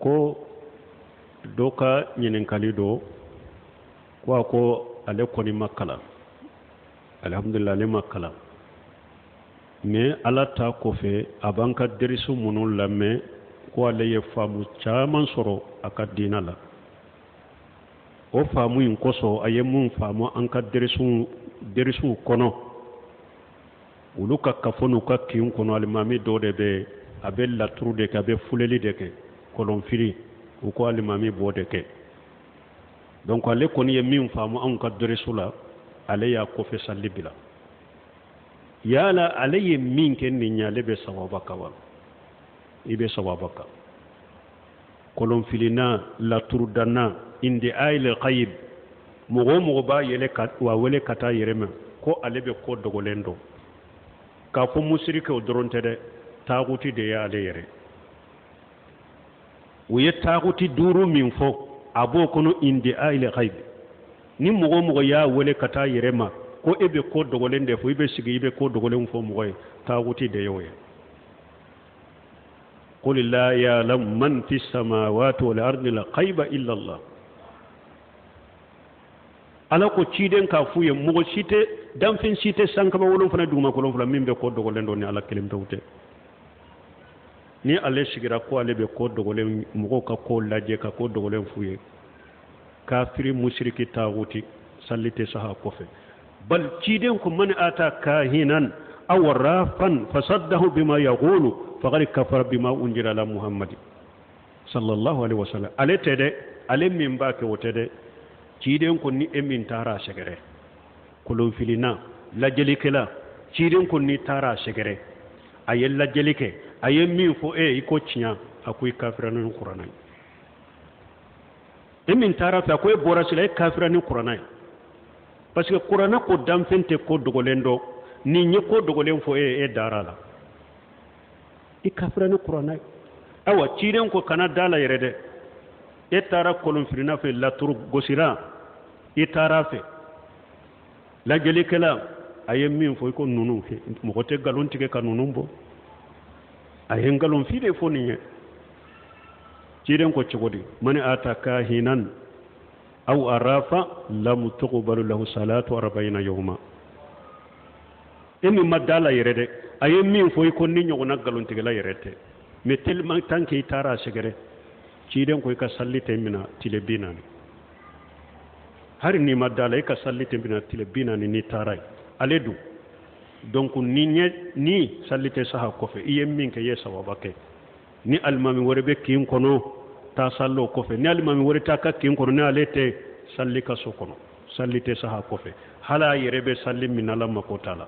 Ko dɔ ka ɲininkali don ko a ko ale kɔni ma kalan, alihamudulila, ale ma kalan, mais Ala ta kɔfɛ, a b'an ka derisu minnu lamɛn, ko ale ye faamu caman sɔrɔ a ka diina la. O faamu in kosɔn, a ye mun faamu an ka derisuw kɔnɔ, olu ka kafo n'u ka kin kɔnɔ, alimami dɔ de bɛ, a bɛ laturu de kɛ, a bɛ fuleli de kɛ, kɔlɔnfili. U ko alimami b'o de kɛ. Donc ale kɔni ye min faamu anw ka derisu la, ale y'a kɔfɛ salli bila. Yala ale ye min kɛ nin ye, ale bɛ sawaba kan wa? I bɛ sawaba kan. Kɔlɔnfilinna, laturudanna, indi ayil gayib, mɔgɔ o mɔgɔ b'a yɛlɛ ka wa wele ka taa yɛrɛ ma ko ale bɛ ko dogolen dɔn, k'a fɔ musirike, o dɔrɔn tɛ dɛ, taaguti de y'ale yɛrɛ. U ye taaguti duuru min fɔ, a b'o kɔnɔ, indi ayil gayib. Ni mɔgɔ o mɔgɔ y'a wele ka taa yɛrɛ ma ko e bɛ ko dogolen de fɔ, i bɛ sigi, i bɛ ko dogolen fɔ mɔgɔ ye, taaguti de y'o ye. Qul la ya'lamu man fi samawati wal ardi la ghaiba illa Allah. Ala ko ciden k'a f'u ye, mɔgɔ si tɛ, danfɛn si tɛ sankaba wolonfila, dugumakolo wolonfila, min bɛ ko dogolen dɔn ni Ala kelen pewu tɛ. Ni ale sigira ko ale bɛ ko dogolen, mɔgɔw ka ko lajɛ ka ko dogolen f'u ye, kafiri, musiriki, taaguti, salli tɛ saha kɔfɛ. Bal ciden ko man ata kahinan aw arrafan fasaddahu bima yaqulu faqad kafara bima unzila ala Muhammadi sallallahu alaihi wasallam. Ale tɛ dɛ, ale min b'a kɛ, o tɛ dɛ. Ciden ko ni e min taara a sɛgɛrɛ, kolonfilina, lajɛlikɛla, ciden ko n'i taara a sɛgɛrɛ, a ye lajɛli kɛ, a ye min fɔ e ye, i ko tiɲɛ, a ko i kafira ni Kuranɛ ye. E min taara fɛ, a ko e bɔra sira, e kafira ni Kuranɛ ye, parce que Kuranɛ ko danfɛn tɛ ko dogolen dɔn. Nin ye ko dogolen fɔ e ye, e dara la, i kafira ni Kuranɛ ye. Ayiwa, ciden ko kana da la yɛrɛ dɛ. E taara kolonfilina fɛ, laturu gosira, i taara fɛ, lajɛlikɛla, a ye min fɔ, i ko ninnu mɔgɔ tɛ nkalon tigɛ ka ninnu bɔ, a ye nkalonfin de fɔ nin ye. Ciden ko cogo di? Man ata kahinan aw arafa lam tuqbalu lahu salatu arba'ina yawma. E min ma da la yɛrɛ dɛ, a ye min fɔ, i ko ni ɲɔgɔnna nkalontigɛla yɛrɛ tɛ. Mais tellement tant que i taara a sɛgɛrɛ, ciden ko i ka salli tɛ mina tile 40. Hari n'i ma da la, i ka salli tɛ mina tile 40 n'i taara yen. Ale dun, donc ni ɲɛ ni salli tɛ saha kɔfɛ, i ye min kɛ, i ye sawaba kɛ. Ni alimami wɛrɛ bɛ kin kɔnɔ, taa salli o kɔfɛ. Ni alimami wɛrɛ t'a ka kin kɔnɔ, ni ale tɛ salli ka so kɔnɔ, salli tɛ saha kɔfɛ. Hali a yɛrɛ bɛ salli min, Ala mako t'a la.